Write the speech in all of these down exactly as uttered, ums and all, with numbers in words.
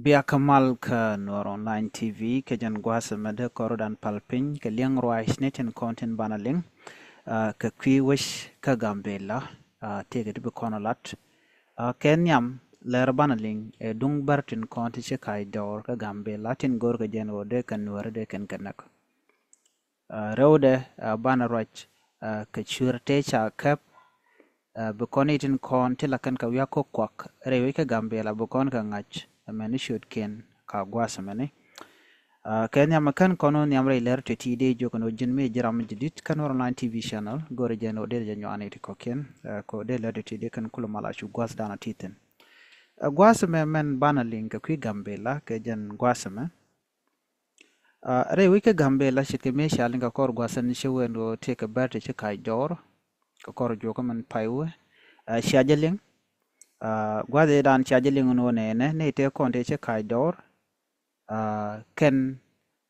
Bia kä mal kä Nuɔr Online T V kɛ jɛn gua̱a̱th ɛmɛ dee kɔr dan pal piny kɛ liɛŋ ruac ni tin kɔn tin banɛ liŋ, ah, kɛ kui̱ wec kä Gambela, ah, tëëkɛ ti bi kɔn lat. Ah, kɛ nhiam lɛr banɛ liŋ ɛ duŋ bär tin kɔn ti ci kac dɔɔr kä Gambela tin go̱r kɛ jɛn ɣöö dee kɛn Nuɔri dee kɛn kɛ näk. Ah, rɛwdɛ, ah, banɛ ruac, ah, kɛ cuer tëë ca käp, ah, bi kɔn itin kɔn ti la kɛn kɛ wiak kɔ kuak rɛy wec kä Gambela bi kɔn kɛ ŋa̱c, ah, mɛni ciötkiɛn ka gua̱a̱th mɛni. Ah, kɛ nhiam kɛn kɔn wä nhiam rɛy lɛr ti ti dee jiök ni wä ji̱n mi ji̱ ram mi ji̱ di̱t kɛn wä Online T V channel go̱rɛ jɛn wä dee jɛ nyuani ti kɔkiɛn, ah, kɛ wä dee lɛr ti ti dee kɛn kulɛ mal a cu gua̱a̱th dan a ti thi̱n. Ah, gua̱a̱th mɛ mɛn banɛ liŋ kɛ kui̱ Gambela kɛ jɛn gua̱a̱th mɛ. Ah, rɛy wec kä Gambela ce̱tkɛ mëë cia liŋ kɛ kɔr gua̱thɛn ci wen ɣöö tëëkɛ bɛr ti ci kac dɔɔr kɛ kɔr juɔkä mɛn pay wee. Ah, cia jɛ liŋ. Ah, gua̱th ëë dan cia jɛ liŋ ni wä nɛɛnɛ ni tëë kɔn tëë ci kac dɔɔr. Ah, kɛn,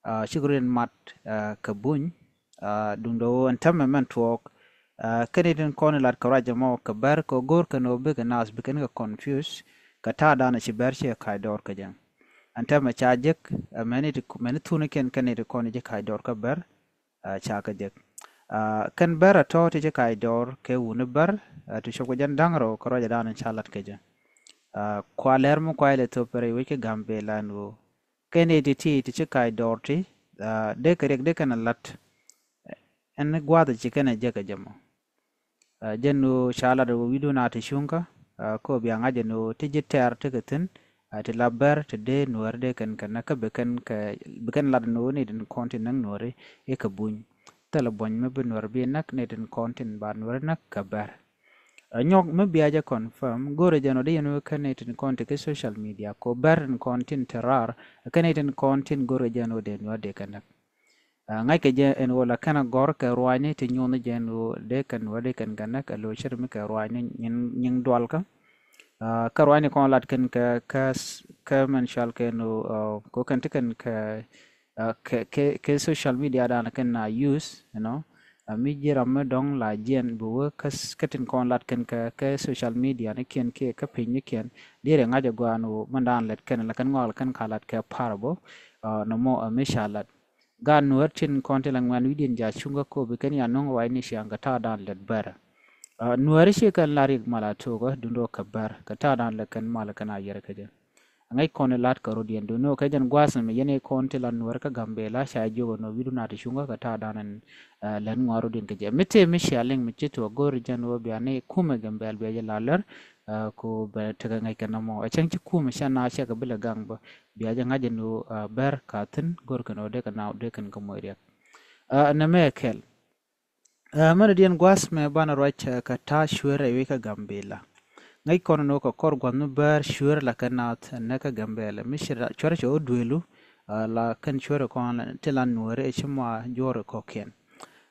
ah, cikɛ run mat, ah, kɛ buny. Ah, duundɛ ɣöö ɛn täämɛ mɛn tuɔɔk, ah, kɛn itin kɔn ilat kɛ ruac ɛmɔ kɛ bɛr kɛ go̱r kɛn ɣöö bikɛ naath bi kɛn kɛ confuse kɛ ta̱a̱ dan ci bɛr ci kac dɔɔr kɛ jɛ. Ɛn täämɛ ca jek, ah, mɛni ti, mɛni thunikiɛn kɛn itin kɔn i̱ ci kac dɔɔr kɛ bɛr, ah, ca kɛ jek. Ah, kɛn bɛr a tɔ̱ ti ci kac dɔɔr kɛ wuni bɛr, ah, ti cop kɛ jɛn da̱ŋ rɛw kɛ ruac ɛ dan ca lat kɛ jɛ. Ah, kua lɛr mi kua ilɛ thop rɛy wec kä Gambela ni ɣöö kɛn itin ti ti ci kac dɔɔr ti, ah, dee kɛ riɛk dee kɛn a lat. Ɛn gua̱a̱th ci kɛn a jek kɛ jɛ mɔ. Ah, jɛn ɣöö ca lat ɣöö wi̱dun a ti cuŋkä, ah, kɛ ɣöö bia ŋa̱c jɛn ɣöö ti ji̱ tɛr ti kɛ thi̱n, ah, ti la bɛr ti dee Nuɔri dee kɛn kɛ näk kä bi kɛn kɛ, bi kɛn lat ni ɣöö ni tin kɔn ti näk Nuɔri i̱ kɛ buny. Thilɛ buɔ̱ny mi bi Nuɔri bi näk ni tin kɔn tin ba Nuɔri näk kɛ bɛr. Ah, nyɔk mi bia jɛ confirm, go̱rɛ jɛn ɣöö dee yɛn wee kɛn ni tin kɔn ti kɛ social media, kɛ ɣöö bɛr tin kɔn tin te raar, kɛn ni tin kɔn tin go̱rɛ jɛn ɣöö dee Nuɔri dee kɛ näk. Ah, ŋa̱ckɛ jɛ ɛn ɣöö la kɛn a gɔ̱r kɛ ruaacni ti nyuɔ̱thni jɛ ɛn ɣöö dee kɛn wä dee kɛn kɛ näk ɛ lo̱c cär mi kɛ ruaacni nyin, nyin dualkä. Ah, kä ruaacni kɔn lat kɛn kɛ, kɛ, kɛ mɛn cual kɛn ɣöö, ah, kɛ kɛn ti kɛn kɛ, ah, kɛ, kɛ, kɛ social media dan kɛn na use, you know. Ah, mi ji̱ ram mi dɔ̱ŋ la jiɛn bi wee kä, kä tin kɔn lat kɛn kɛ, kɛ social media ni kiɛn kiɛ kä piny ni kiɛn. Dirɛ ŋa̱c a guan ɣöö mɛn dan lɛt kɛn la kɛn ŋɔal kɛn ka lat kɛ parable. Ah, nɔmɔ, ah, mi ca lat. Gaat Nuäär tin kɔn ti la ŋuɛn wi̱cdiɛn ja̱ cuŋ kä Kobi kɛn ya nöŋ ruacni ciaŋ kɛ ta̱a̱ dan lät bärä. Ah, Nuäär ci kɛn la rik mal a tokä dundo kɛ bär kɛ ta̱a̱ dan lät kɛn mal kɛn a yɛr kä jɛ. Ŋäc kɔn ilat kɛ rot yɛn dundo kɛ jɛn gua̱a̱th mi yɛn i̱ kɔn ti la Nuäär kä Gambela ca jiök ɛn ɣöö wi̱cdu na ti cuŋ kä kɛ ta̱a̱ dan ɛn, ah, lät ŋuan rot yɛn kä jɛ. Mi tëë mi cia liŋ mi ci tuɔɔk go̱o̱ri jɛn ɣöö bia ni kumɛ Gambɛl bia jɛ la lär, ah, ku bɛ tekɛ ŋäc kɛn ɛmɔ. Ɛ cäŋ ci kumɛ cɛ na cɛ kɛ bi lɛ gaŋ bä. Bia jɛ ŋa̱c ɛn ɣöö, ah, bär ka thi̱n go̱r kɛn ɣöö dee kɛ naaw dee kɛn kɛ moc riɛk. Ah, nɛmɛ ɛ kɛl. Ah, mɛn diɛn gua̱a̱th mɛ banɛ ruac, ah, kɛ ta̱a̱ cueer rɛy wec kä Gambela. Ŋäc kɔn ɛn ɣöö kɛ kɔr gua̱th mi bär cueer la kɛ naath ɛn nɛ kä Gambela. Mi ci cuɛr cɛ ɣöö duelu, ah, la kɛn cueer kɔn ti la Nuääri ɛ ci mɔ a juɔr ɛ kɔ̱kiɛn.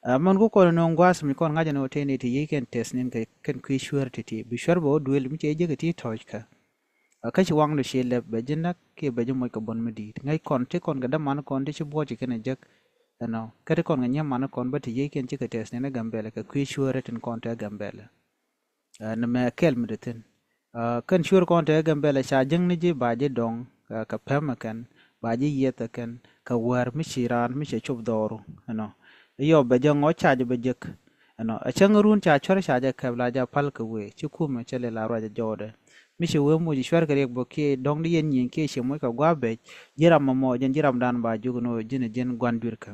Ah, mɛn ku kɔn ɛn ɣöö gua̱a̱th mi kɔn ŋa̱c ɛn ɣöö tëë ni ti yiëë kɛn tɛth ni̱n kɛ kɛn kui̱ cueer ti ti. Bi cuɛr bɛ ɣöö duelu mi cɛ jek ɛ ti tɔ̱ɔ̱c kä. Ah, kä ci waŋdu ci lɛp bɛ ji̱ näk kiɛ bɛ ji̱ moc kɛ buɔ̱n mi di̱i̱t. Ŋäc kɔn ti kɔn kɛ däman kɔn ti ci buɔ̱ɔ̱c ci kɛn ɛ jek, you know, kä ti kɔn kɛ nyiee man kɔn bä ti yiëë kɛn cikɛ tɛth ni̱n ɛ Gambɛla kɛ kui̱ cueer tin kɔn te Gambɛla. Ah, nɛmɛ kɛl mi te thi̱n. Ah, kɛn cueer kɔn te Gambɛla ca jiäkni ji̱ ba ji̱ dɔ̱ŋ, ah, kɛ pɛmɛ kɛn, ba ji̱ yiɛthɛ kɛn, kɛ wäär mi ci raan mi cɛ cop dhɔru, you know. Iyɔ bɛ jɛ ŋɔc ca jɛ bɛ jek, you know. Ɛ cäŋ run ca cuɛr ca jɛ kɛp la jɛ pal kɛ wëë, ci kumɛ cɛ lɛ la ruac ɛ jɔɔdɛ. Mi ci wee moc cuɛr kɛ riɛk bä kiɛ dɔ̱ŋ di yɛn nyieny kiɛ ci moc kɛ gua̱a̱ bɛc, ji̱ ram mɔmɔ jɛn ji̱ ram dan ba jiök ni ɣöö ji̱n ɛ ji̱n gua̱n dui̱rkä.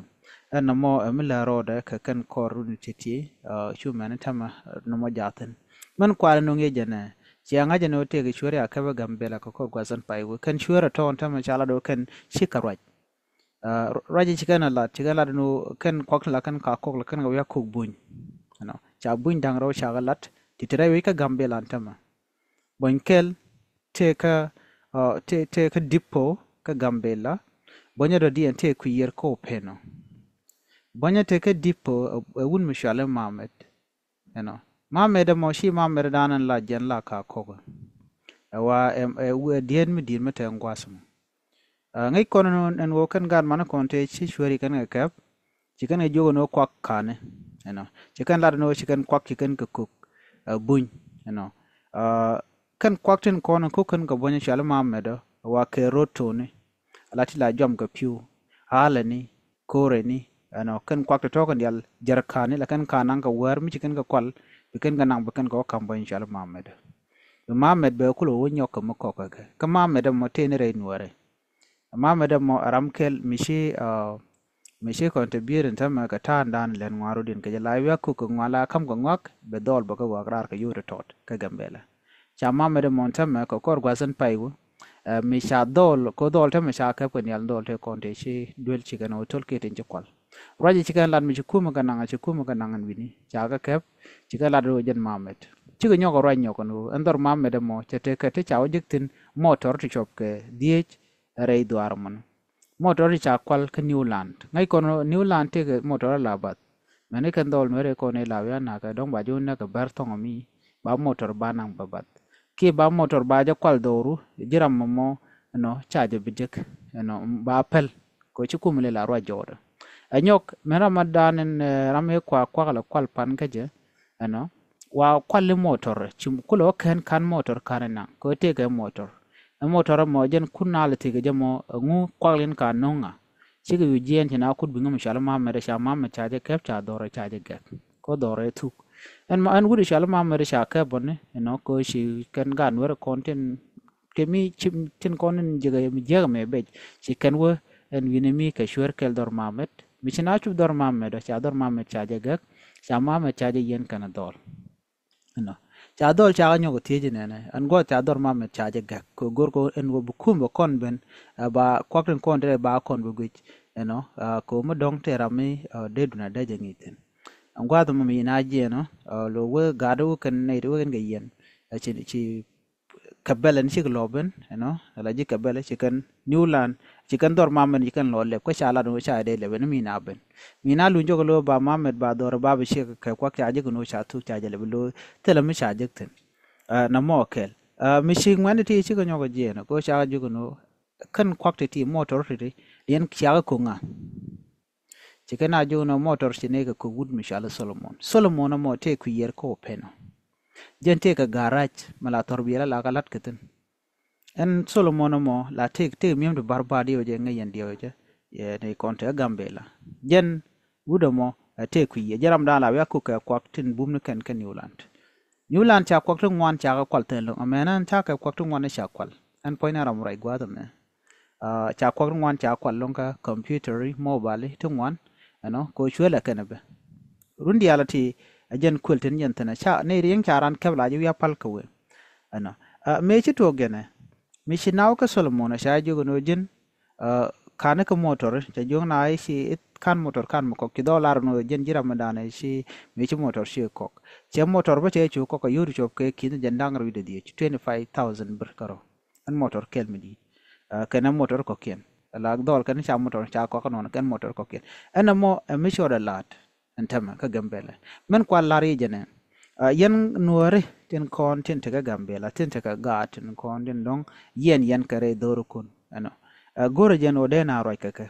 Ɛn nɔmɔ ɛ mi lɛ rɔɔdɛ kɛ kɛn kɔr run ti̱ti̱, ah, cu mɛn tɛmɛ, ah, nɔmɔ jaathin. Mɛn kualɛ nöŋ yɛ jɛnɛ, ciɛ ŋa̱c ɛn ɣöö tëëkɛ cueer ya kɛpɛ Gambɛla kɛ kɔr gua̱th ɛn pay wee. Kɛn cueer ɛ tɔ̱ɔ̱n tɛmɛ ca lat ɣöö kɛn cikɛ ruac. Ah, ruac ci kɛn ɛ lat, ci kɛn lat ɛn ɣöö kɛn kuak ti la kɛn ka kɔk la kɛn kɛ wiak kok buny. You know, ca buny da̱ŋ rɛw ca kɛ lat, ti ti rɛy wec kä Gambɛla ɛn tɛmɛ. Buɔ̱ny kɛl tëë kä, ah, tëë, tëë kä Dipo kä Gambɛla. Buɔ̱nyä dɔ̱diɛn tëë kui̱ yiër kä Openo. Buɔ̱nyä tëë kä Dipo, ɛ, ɛ wut mi cuali Mamet. You know. Mamet ɛmɔ ci Mamet dan ɛn la jiɛn la ka kokä. Ɛ wa, ɛ, ɛ, ɛ diet mi di̱i̱t mi te ɛn gua̱th mɔ. Ah, ŋäc kɔn ɛn, ɛn ɣöö kɛn gaat man kɔn tëë ci cueeri kɛn kɛ kɛp. Ci kɛn kɛ jiök ɛn ɣöö kuak ka̱ni, you know. Ci kɛn lat ɛn ɣöö ci kɛn kuak ci kɛn kɛ kök, ah, buny, you know. Ah, kɛn kuak tin kɔn ɛn kök kɛn kɛ buɔ̱nyä cuali Mamet ɔ. wa kɛ rot toni, ala ti la juam kɛ piu, alɛ ni, kore ni, ɛnɔ kɛn kuak ti tɔk kɛn dial jɛrkani la kɛn ka naŋ kɛ wɛr mi ci kɛn kɛ kual, bi kɛn kɛ naŋ bi kɛn kɛ wä kam bä in cual mamɛt. Bi mamɛt bɛ kulɛ wä nyɔk kɛ mi kɔk kɛ kɛ kɛ mamɛt ɛmɔ teni rɛy nuɔrɛ. Mamɛt ɛmɔ ram kɛl mi ci mi ci kɔn te bier in tämɛ kɛ ta̱a̱n dan lɛn ŋuan rot in kɛ jɛ la wiak kuk kɛ ŋuan la kam kɛ ŋuak bɛ dhɔl bä kɛ wak raar kɛ yot tɔt kɛ Gambɛla. Ca mamɛt ɛmɔ in tämɛ kɛ kɔr gua̱th in pay wä mi ca dhɔl ko dhɔl tämɛ ca kɛp kɛ nial dhɔl te kɔn te ci duel ci kɛn wä tol kiet in ci kual. Ruac ci kɛn lat mi ci kumɛ kɛ naŋ ci kumɛ kɛ naŋ in wini ca kɛ kɛp ci kɛn lat wä jɛn mamɛt. Cikɛ nyɔk ruac nyɔk ɛn wä ɛn dhɔr mamɛt ɛmɔ cɛ te kɛ te ca wä jek thin mɔtɔr ti cɔp kɛ dhiec rɛy dhuaar mɔn. Mɔtɔr ti ca kual kä Newland. Ŋäc kɔn Newland tëëkɛ mɔtɔr ala bath. Mɛni kɛn dhɔl nuɛri kɔn ila wian nakɛ dɔ̱ŋ ba ji̱ wun nɛkɛ bär thɔŋ mi ba mɔtɔr ba naŋ ba bath. Kiɛ ba mɔtɔr ba jɛ kual dhɔru ji̱ ram mɔmɔ ɛnɔ ca jɛ bi jek ɛnɔ ba pɛl. Kɛ ci kum lila ruac jɔɔdɛ. Ɛ nyɔk mɛn ram ma dan in ram i̱ kua kuak lɛ kual pan kä jɛ ɛnɔ wa kual i̱ mɔtɔr ci kulɛ wä kɛn kan mɔtɔr kan inaŋ kɛ wä tëëkɛ mɔtɔr. Ɛ mɔtɔr ɛmɔ jɛn kun nal tëëkɛ jɛ mɔ ɛŋu kuak lin ka no̱ŋa. Cikɛ wi̱i̱ jiɛɛn ci na kut bi ŋäm cual mamɛt ca mamɛt ca jɛ kɛp ca dhɔrɛ ca jɛ gɛk. Kɛ dhɔrɛ thuk ɛn ma ɛn wut cual mamɛt ca kɛp bɔni ɛnɔ kɛ ci kɛn gan wɛr kɔn tin. Temi tin kɔn in jiɛkɛ mi jiɛkɛ mɛ bec ci kɛn wä ɛn wi̱ni mi kɛ cuer kɛl dhɔr mamɛt mi ci na cup dhɔr mamɛt ca dhɔr mamɛt ca jɛ gɛk. Ca mamɛt ca jɛ yɛn kɛn dhɔl. Ɛnɔ ca dhɔl ca kɛ nyɔk thiec nɛnɛ ɛn guɔ ca dhɔr mamɛt ca jɛ gɛk kɛ gor kɛ ɛn wä bi kum bɛ kɔn ben. Ba kuak tin kɔn te ba kɔn bi guic ɛnɔ kɛ mi dɔŋ te ram mi dee dun a dee jɛ ŋi̱i̱c thin. Ɛn gua̱th mɔ mi na jiɛn ɔ lo wä gat wä kɛn nɛy ti wä kɛn kɛ yɛn. Ci ci kɛ bɛl ɛn cik lɔp ben ɛnɔ ala ji̱ kɛ bɛl ci kɛn Newland ci kɛn dhɔr mamɛt ci kɛn lɔ lɛp kä ca lat wä ca dee lɛp ɛn mi na ben. Mi na luny jɔk lo ba mamɛt ba dhɔr ba bi cik kɛ kuak ca ji̱ kɛ no ca thuk ca jɛ lɛp lo thilɛ mi ca ji̱ thin. Na mɔ kɛl mi ci ŋuɛn ti ci kɛ nyɔk jiɛn ko ca ji̱ kɛ no kɛn kuak ti ti mɔtɔr ti ti liɛn ca kɛ koŋa. Ci kɛn a jiök ni mɔtɔr ci nɛy kɛ kök wut mi cɔal i̱ Solomon. Solomon ɛmɔ tëë kui̱ yiër kä Openo. Jɛn tëë kɛ garac mi la thɔr biɛl ala kɛ la̱t kɛ thi̱n. Ɛn Solomon ɛmɔ la tëë tëë mi̱em ti bar ba diɛw jɛ ŋäc yɛn diɛw jɛ. Yɛ ni kɔn te Gambela. Jɛn wut ɛmɔ ɛ tëë kui̱ yiër jɛ ram dan la wiak kuk kɛ kuak tin bum ni kɛn kɛ Newland. Newland ca kuak ti ŋuan ca kɛ kual thɛn lo̱ŋ amɛn ɛn ca kɛ kuak ti ŋuan ca kual. Ɛn puɔ̱ny ni ram rɛy gua̱a̱th ɛmɛ. Ca kuak ti ŋuan ca kual lo̱ŋ kä computer i̱ mobile i̱ ti ŋuan. Ɛnɔ kɛ cuel ɛ kɛn ɛ bɛ run diaal ti ɛ jɛn kuel tin jɛn thin ɛ ca ni riɛŋ ca ran kɛp la ji̱ wi̱i̱ a pal kɛ wee. Ɛnɔ mëë ci tuɔɔk jɛn ɛ mi ci naw kä Solomon ɛ ca jiök ɛn ɣöö ji̱n. Ka̱n kä motor cɛ jiök na i̱ ci i̱ ka̱n motor ka̱n mi kɔk ci dhɔɔl lar ɛn ɣöö ji̱n ji̱ ram mi da̱a̱n i̱ ci mëë ci motor ci kɔk. Cɛ motor bä cɛ cu kɔk ɛ yio̱w ti cuɔp kɛ ki̱n jɛn da̱ŋ rɛw wi̱cdɛ dhieec twenty five thousand bir kärɔ. Ɛn motor kɛl mi di̱i̱t kɛn ɛ motor kɔkiɛn. La dhɔɔl kɛn ca motor ca kɔk ɛnɔn kɛn motor kɔkiɛn. Ɛn ɛmɔ ɛ mi cɔɔdɛ la̱a̱t. Ɛn tämɛ kä Gambela mɛn kual la̱r i̱ jɛnɛ. Yɛn nuɔ̱ɔ̱ri tin kɔn tin tekɛ Gambela tin tekɛ gaat tin kɔn tin dɔ̱ŋ yɛn yɛn kɛ rɛy dho̱rikun ɛnɔ. Go̱rɛ jɛn ɣöö dee na ruac kɛ kɛ.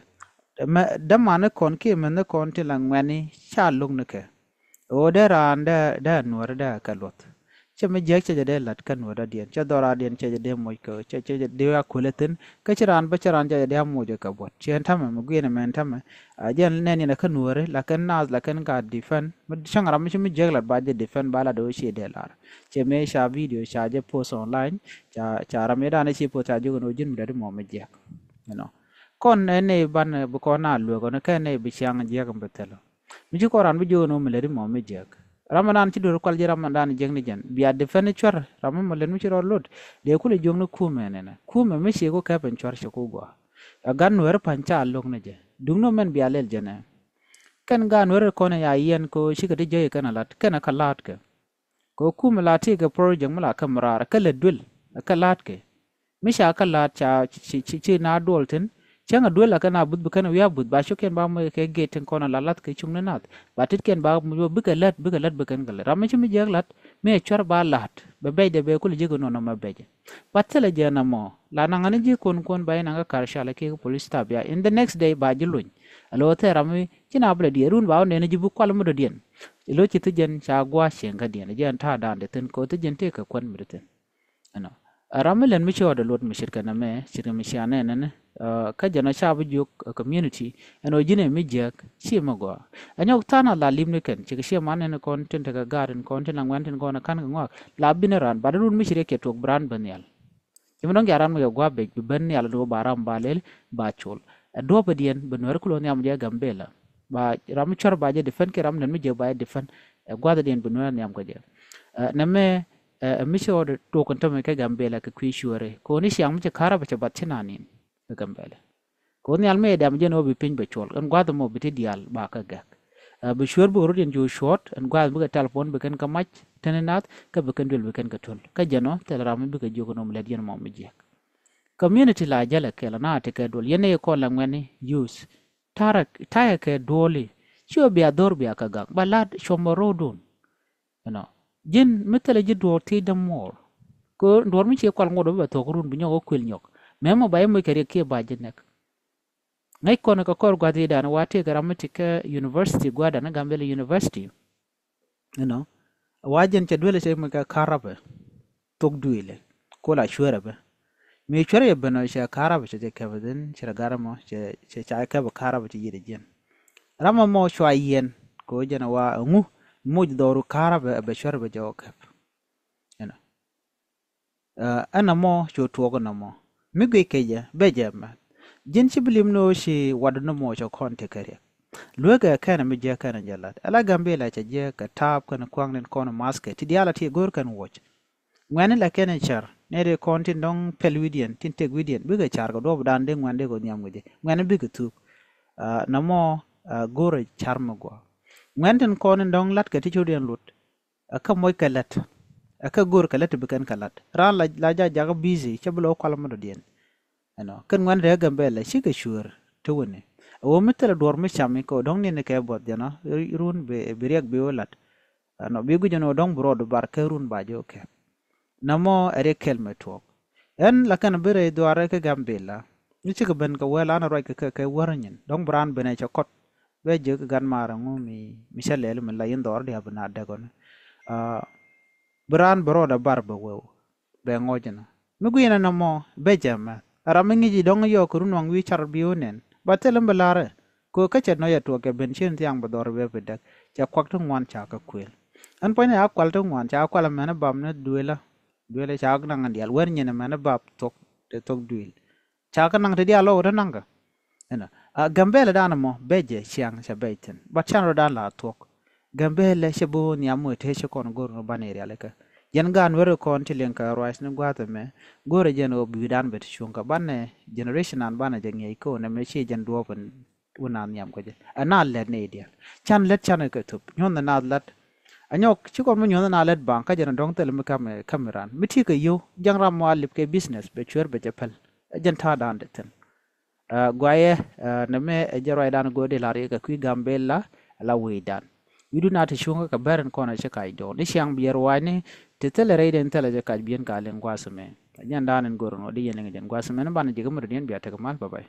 Dämani kɔn kiɛ mɛn ni kɔn tin la ŋuɛni ca lo̱k ni kɛ. Ɣöö dee raan dee dee nuɔ̱ɔ̱ri dee kɛ luɔth. Cɛ mi jiäk cɛ jɛ dee la̱t kä nuɔ̱ɔ̱r dɔ̱diɛn cɛ dhɔr raan diɛn cɛ jɛ dee moc kɛ cɛ cɛ jɛ dee a kuelɛ thi̱n. Kä ci raan bä ci raan cɛ jɛ dee a moc kɛ buɔ̱t ci ɛn tämɛ mi guiɛn ɛmɛ ɛn tämɛ. A jɛn nɛn yɛn ɛ kä nuɔ̱ɔ̱ri la kɛn naath la kɛn ka defend mi cäŋ ram mi ci mi jiäk lat ba jɛ defend ba lat ɣöö ci dee lar. Cɛ mëë ca video ca jɛ post online ca ca ram yɛ dan ci post ca jiök ɛn ɣöö ji̱n mi dɔ̱di mɔ mi jiäk. You know. Kɔn ɛn nɛy ban bi kɔn a lueek ɣän kɛn nɛy bi ciaŋ jiäk mi bi thil. Mi ci kɔn ran bi jiök ɛn ɣöö mi lätdi mɔ mi jiäk. Ramadan ci duer kual ji̱ Ramadan jiäk ni jɛn bia defend cuɛr ram mi mɔ lät mi ci rɔ lot. Dee kulɛ jiök ni kumɛ nɛnɛ kumɛ mi ci ku kɛp ɛn cuɛr ci ku gɔaa. Ɛ gat nueeri pa̱ny ca lo̱k ni jɛ duŋni mɛn bia lɛl jɛn ɛ. Kɛn gat nueeri kɔn ɛ ya yiɛn kɛ ɣöö cikɛ ti jiäk kɛn ɛ la̱t kɛn ɛ kɛ la̱a̱t kɛ. Kɛ ɣöö kumɛ la ti kɛ project mi la kɛ mi raar ɛ kɛ lät duël ɛ kɛ la̱a̱t kɛ. Mi ca kä la̱t ca ci ci ci na duɔl thi̱n. Cäŋ a duel a kɛn a buth bi kɛn wi̱i̱ a buth ba cio̱kiɛn ba moc kɛ gate tin kɔn a la lath kɛ cuŋni nath ba tetkiɛn ba moc bikɛ lät bikɛ lät bikɛn kɛ lät ram mi ci mi jiäk la̱t. Mi ɛ cuɛr ba la̱t bɛ bɛcdɛ bɛ kulɛ jiäk inɔnɔ mɛ bɛcɛ. Ba thilɛ jɛ ɛn ɛmɔ la naŋ ani ji̱ kuɔn kuɔn ba inaŋ kä kar cal kiɛ kä police tabia in the next day ba ji̱ luny. A lo̱ thɛɛr ram mi ci na bi lɛ diɛɛr run ba wä nɛn ji̱ bi kual mi dɔ̱diɛn. Lo̱ ci thi jɛn ca gua̱a̱ cieŋ kä diɛn jɛ ɛn ta̱a̱ da̱a̱n di thi̱n kɛ wä thi jɛn tëëkɛ kuän mi di thi̱n. Ɛnɔ. Ɛ ram mi lɛn mi ci ɣɔt ɛ luɔt mi ce̱tkɛ nɛmɛ, ce̱tkɛ mi cia nɛn ɛn ɛ, kä jɛn ɔ ca bi jiök ɛ community ɛn ɣöö ji̱n ɛ mi jiäk ci mi gɔaa. Ɛ nyɔk tha̱a̱n a la lim ni kɛn, cikɛ ciɛ man nɛn kɔn tin tekɛ gaat in kɔn tin la ŋuɛn tin kɔn ɛ ka̱n kɛ ŋɔak la bi ni raan, bat run mi ci riɛk cɛ tuɔk bi raan ben nhial. Ci mi dɔ̱ŋ ca ran mi kɛ gua̱a̱p bec bi ben nhial ni wä ba ram ba lel ba col. Ɛ duɔ̱ɔ̱pädiɛn bi nuɛr kulɔ nhiam jɛ Gambela. Ba ram mi cuɛr ba jɛ defend kiɛ ram nɛn mi jɛ ba jɛ defend. Ɛ gua̱a̱thdiɛn bi nuɛr nhiam kɛ jɛ. Ɛ nɛmɛ ɛ mi ci ɣɔt tuɔk in tämɛ kɛ Gambela kɛ kui̱ cuɛɛri kɛ ɣöö ni ciaŋ mi ci ka̱r a bɛ cɛ bath ci nanin kɛ Gambela. Kɛ ɣöö nhial mi ɛ dɛm jɛn ɣöö bi piny bɛ cuɔl ɛn gua̱a̱th ɛmɔ bi ti diaal ba kɛ gɛk. Ɛ bi cuɛɛr bi rot in cu cuɔt ɛn gua̱a̱th bikɛ telephone bi kɛn kɛ mac teni nath kä bi kɛn duël bi kɛn kɛ töl. Kä jɛn ɔ thil ram mi bikɛ jiök ɛn ɣöö mi lɛt yɛn mɔ mi jiɛk. Community la jälɛ kɛl ɛn a tekɛ duɔl yɛn ɛ kɔn la ŋuɛ̈ni youth. Ta̱rɛ ta̱yɛ kɛ duɔli ci ɣöö bia dhor bia kɛ gak ba la̱t cuɔmɔ ro̱o̱dun. You know, ji̱n mi thilɛ ji̱ duɔɔr thiecdä muɔɔr. Kɛ duɔɔr mi ci kual ŋot bä bɛ thuɔ̱k run bi nyɔk kä kuël nyɔk. Mɛmɔ ba yɛ moc kɛ riɛk kiɛ ba ji̱ nɛk. Ŋäc kɔn kɛ kɔr gua̱thidan wa tëëkɛ ram mi ti kä university gua̱dan Gambela University. You know, wa jɛn cɛ duël cɛ moc kɛ ka̱r rapɛ. Thok duëëlɛ ko la cuɛrɛ bä. Mi cuɛrɛ yɛ ben ɔ cɛ ka̱r rapɛ cɛ jɛ kɛpɛ dhin cɛ rɛ gar mɔ cɛ cɛ ca kɛpɛ ka̱r rapɛ cɛ yiëdɛ jiɛn. Ram mɔ cua yiɛn kɛ ɣöö jɛn ɛ wa ɛŋu moc dhɔru ka̱r rapɛ ɛ bɛ cuɛrɛ bä jɛ ɔ kɛp. You know. Ɛn nɔmɔ cu tuɔɔk nɔmɔ mi guic kecɛ bɛ jɛ mɛth. Ji̱n ci bi lim ni ɣöö ci wat nɔmɔ cɛ kɔn tekɛ riɛk. Lueekɛ kɛnɛ mi jiäk kɛnɛ jɛ lat ala Gambela cɛ jiäk kɛ taap kɛnɛ kuaŋ ni kɔn maskɛ ti diaal a ti go̱o̱r kɛn wuɔc. Ŋuɛ̈ni la kɛnɛ cär nɛy ti kɔn tin dɔ̱ŋ pɛl wi̱diɛn tin tek wi̱diɛn bikɛ car kɛ duɔ̱ɔ̱pdan dee ŋuɛ̈n dee kɛ nhiam kɛ jɛ ŋuɛ̈ni bikɛ thuk. Nɔmɔ go̱o̱rɛ car mi guɔ ŋuɛ̈n tin kɔn tin dɔ̱ŋ la̱t kɛ ti cotdiɛn lut. Ɛ kä moc kɛ lät ɛ kä go̱o̱r kɛ lät ti bi kɛn kɛ la̱t raan la la jajakä busy cä bi lɔ kual mi dɔ̱diɛn. Ɛnɔ kɛn ŋuɛn rɛɛ Gambela cikɛ cuëër ti wuni. Ɛ wä mi thilɛ duɔ̱r mi cami kɛ wä dɔ̱ŋ niɛn kɛ buɔth jɛnɔ run bi riɛk bi wä la̱t. Ɛnɔ bi guic ɛn wä dɔ̱ŋ bi rɔɔd bar kɛ run ba jɛ wä kɛp. Nɔmɔ ɛ riɛk kɛl mɛ tuɔɔk. Ɛn la kɛn bi rɛy dhuaarɛ kä Gambela. Mi cikɛ ben kɛ wɛl an ruac kɛ kɛ wär nyin dɔ̱ŋ bi raan ben ɛ cɛ kɔt. Bɛ jek gat maarä ŋu mi mi cä lɛl mi la yin dhɔr dia̱a̱ bi na däk ɔni. Bi raan bi rɔɔdɛ bar bɛ weu bɛ ŋɔc inɔ mi gui̱n ɛn ɛmɔ bɛ jɛ mɛth. Ɛ ram mi ŋi̱ci dɔ̱ŋ yɔɔk kɛ run waŋ wi̱i̱ car bi wä nɛn ba thil in bi la̱rɛ. Kɛ kä cɛ nɔyɛ tuɔɔk kɛ ben cin thiaŋ bi dhɔr bɛ bi däk cɛ kuak ti ŋuan ca kɛ kuël. Ɛn puɔ̱nyɛ a kual ti ŋuan ca kual ɛmɛn ɛ bam ni duëlä. Duëlä ca naŋ in diaal wär nyin ɛmɛn ɛ bap thok te thok duël. Ca kä naŋ te diaal lɔw te naŋ kä. Ɛnɔ a Gambela dan mɔ bɛ jɛ ciaŋ cɛ bɛc thin but can rɔ dan la thuɔk. Gambela cɛ bi wä nhiam mɔ te ci kɔn go̱r ni ban irial kä. Yɛn gaan weri kɔn ti liŋ kä ruac ni gua̱th ɛmɛ. Go̱rɛ jɛn ɣöö bi dan bɛ ti cuŋ kä banɛ generation an banɛ jɛ ŋiɛc kä wä nɛmɛ ci jɛn duɔɔp in wä naath nhiam kä jɛ. Ɛ naath lɛt ni idial can lɛt can kɛ thop nyuɔnh naath lɛt. Anyɔk ci kɔn mi nyuɔnh naath lɛt baŋ kä jɛn dɔŋ thil mi kam kam iran mi ti kɛ yio̱w jɛn ram mɔ a lip kɛ business bɛ cuer bɛ jɛ pɛl. Ɛ jɛn ta̱a̱ dan de thin. Guayɛ nɛ mɛ ɛ jɛ ruacdan go̱o̱r di la̱r yɛ kɛ kui̱ Gambela. La wecdan wi̱du na ti cuŋä kɛ bɛr in kɔn ɛ ci kac dɔɔn ni ciaŋ biɛr wa̱cni. Ti thilɛ rɛy den thilɛ jɛ kac biɛn ka liŋ gua̱a̱th mɛ. Jɛn dan in go̱o̱r in wä di yɛn liŋ jɛn gua̱a̱th mɛ ni banɛ ji̱ kä mɛ dɔ̱diɛn bia tek mal bä bay.